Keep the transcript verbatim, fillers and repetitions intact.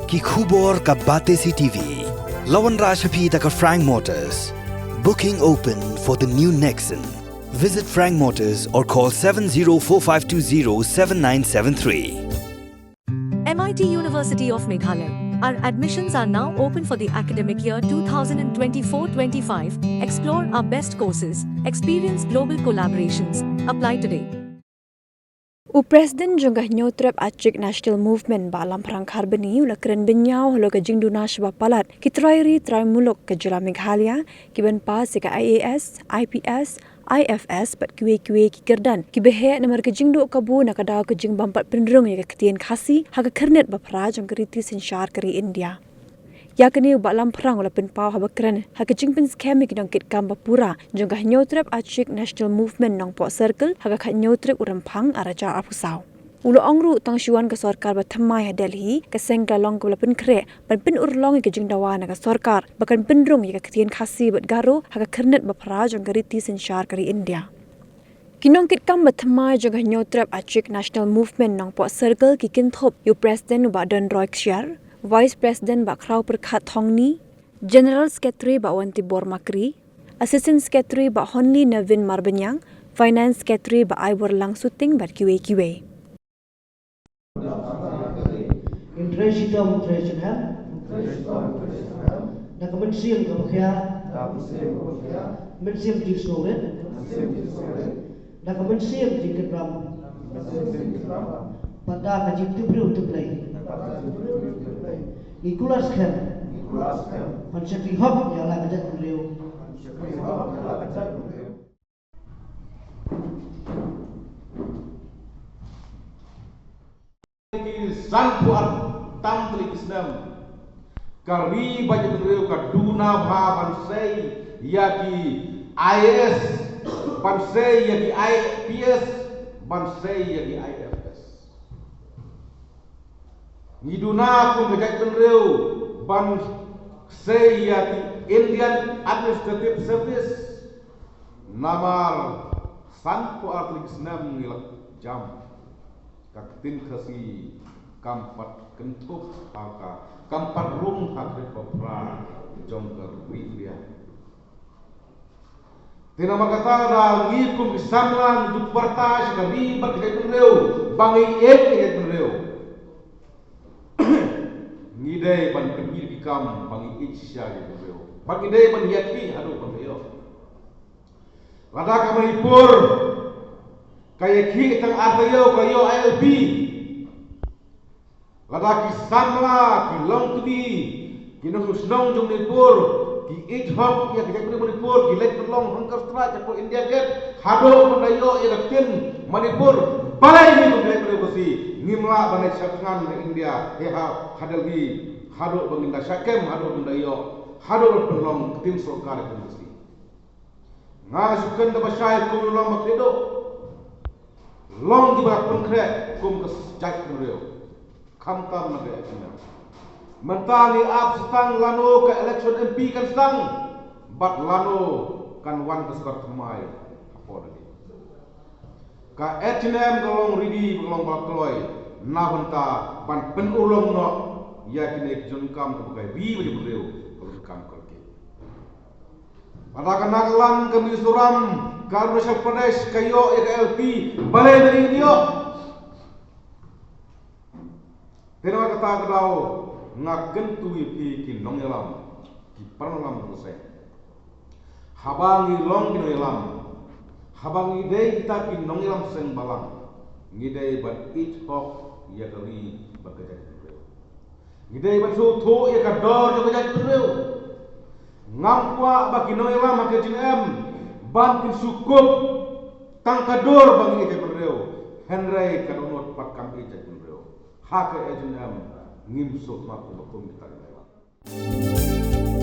Ki khubor ka Batesi T V. La wanrah sha phi da ka Frank Motors. Booking open for the new Nexon. Visit Frank Motors or call seven zero four five two zero seven nine seven three. M I T University of Meghalaya. Our admissions are now open for the academic year twenty twenty-four twenty-five. Explore our best courses, experience global collaborations. Apply today. U President jong ka Hynñiewtrep Achik National Movement, Bah Lamphrang Kharbani, u la kren bynñiaw halor ka jingduna shibun palat ki trai ri trai muluk ka jylla Meghalaya, kiban pass ïa ka I A S, I P S, I F S bad kiwei kiwei ki kyrdan kiba heh namar ka jingduh kabu na ka daw ka jingbym pat pynrung ïa ka ktien Khasi ha ka khyrnit ba phra jong ka riti synshar ka ri India. Ïa kane u Bah Lamphrang u la pynpaw haba kren ha ka jingpynskhem ïa ki nongkitkam ba pura jong ka Hynñiewtrep Achik National Movement Nongpoh Circle ha ka khathynñiew tarik u Rymphang arhajar arphew saw. U la ong ruh tang shu wan ka sorkar ba thymmai ha Delhi, ka seng ka la long kaba la pynkhreh ban pynurlong ïa ka jingdawa na ka sorkar ba kan pynrung ïa ka ktien Khasi bad Garo ha ka khyrnit ba phra jong ka riti synshar ka ri India. Ki nongkitkam ba thymmai jong ka Hynñiewtrep Achik National Movement Nongpoh Circle ki kynthup ïa u President u Bah Donroy Kshiar, Vice President Bah Khrawpyrkhat Thongni, General Secretary Bah Wantibor Makri, Assistant Secretary Bah Honli Navin Marbaniang, Finance Secretary Bah Aiborlang Suting bad kiwei kiwei. Intrai shitom, intrai shanhem. Na ka mynsiem ka bakhiah. Mynsiem jingsngewrit. Na ka mynsiem jingkynram. Bad da ka jingtip briew tip Blei. Ngi kular skhem ban shakri hok ïa la ka jaitbynriew. Ki sanphew ar tam tylli ki snem ka ri bad ka jaitbynriew ka duna bha ban sei ïa ki I A S, ban sei ïa ki I P S, ban sei ïa ki I F S. Ngi duna kum ka jaitbynriew ban sei ïa ki Indian Administrative Service. Namar sanphew ar tylli ki snem ngi la jam, ka ktien Khasi kam pat kynthup ha ka, kam pat rung ha ka ri ba phra jong ka ri India. Te namar kata da ngi kum ki samla ngi dup pyrta sha ka ri bad ka jaitbynriew ba ngi ïeit ïa ka jaitbynriew. Ngi dei ban pynmih ki kam ba ngi ïeit shisha ïa ka jaitbynriew. Ba ngi dei ban ïakhih haduh ban ïoh. Lada ka Manipur ka ïakhih tang ar taïew ka ïoh I L P. Lada ki samla, ki longkmie, ki nongshong shnong jong Manipur ki ïeit hok ïa ka jaitbynriew Manipur, ki leit pynlong hunger strike hapoh India Gate haduh ban da ïoh ïa ka ktien Manipur. Balei ngi kum ki leit pynlong Khasi ngim lah ban leit shah thngan ha India, ha, ha Delhi, haduh ban ngin da shah kem, haduh ban da ïoh, haduh ban pynlong ktien sorkar ïa ka ktien Khasi. Nga shu kren da ba shai kum u long ba khlieh duh. Long kiba la pynkhreh kum ka jaitbynriew. Khamtam na ka election. Mynta ngi ap sdang lano ka election M P kan sdang bad lano kan wan ka sorkar thymmai hapoh Delhi. Ka H N M ka long ready, ka long ba kloi na bynta ban pynurlong noh ïa kine ki jingkam kaba ka ri bad ka briew ka long kam ka lynti. Lada ka Nagaland, ka Mizoram, ka Arunachal Pradesh ka ïoh ïa ka I L P, balei ngi ngim ïoh? Te na kata ka daw nga kyntu ïa phi ki nongïalam, ki para nongïalam jong ka seng. Haba ngi long ki nongïalam, haba ngi dei kita ki nongïalam seng balang, ngi dei ban ïeit hok ïa ka ri bad ka jaitbynriew. Ngi dei ban sngewthuh ïa ka dor jong ka jaitbynriew. Ngam kwah ba ki nongïalam ha ka H N M ban kin shu kup tang ka dur ba ngi ïeit jaitbynriew, hynrei ka dohnud pat kam ïeit jaitbynriew. Ha ka H N M ngim sngewthuh ba kum kita ki nongïalam.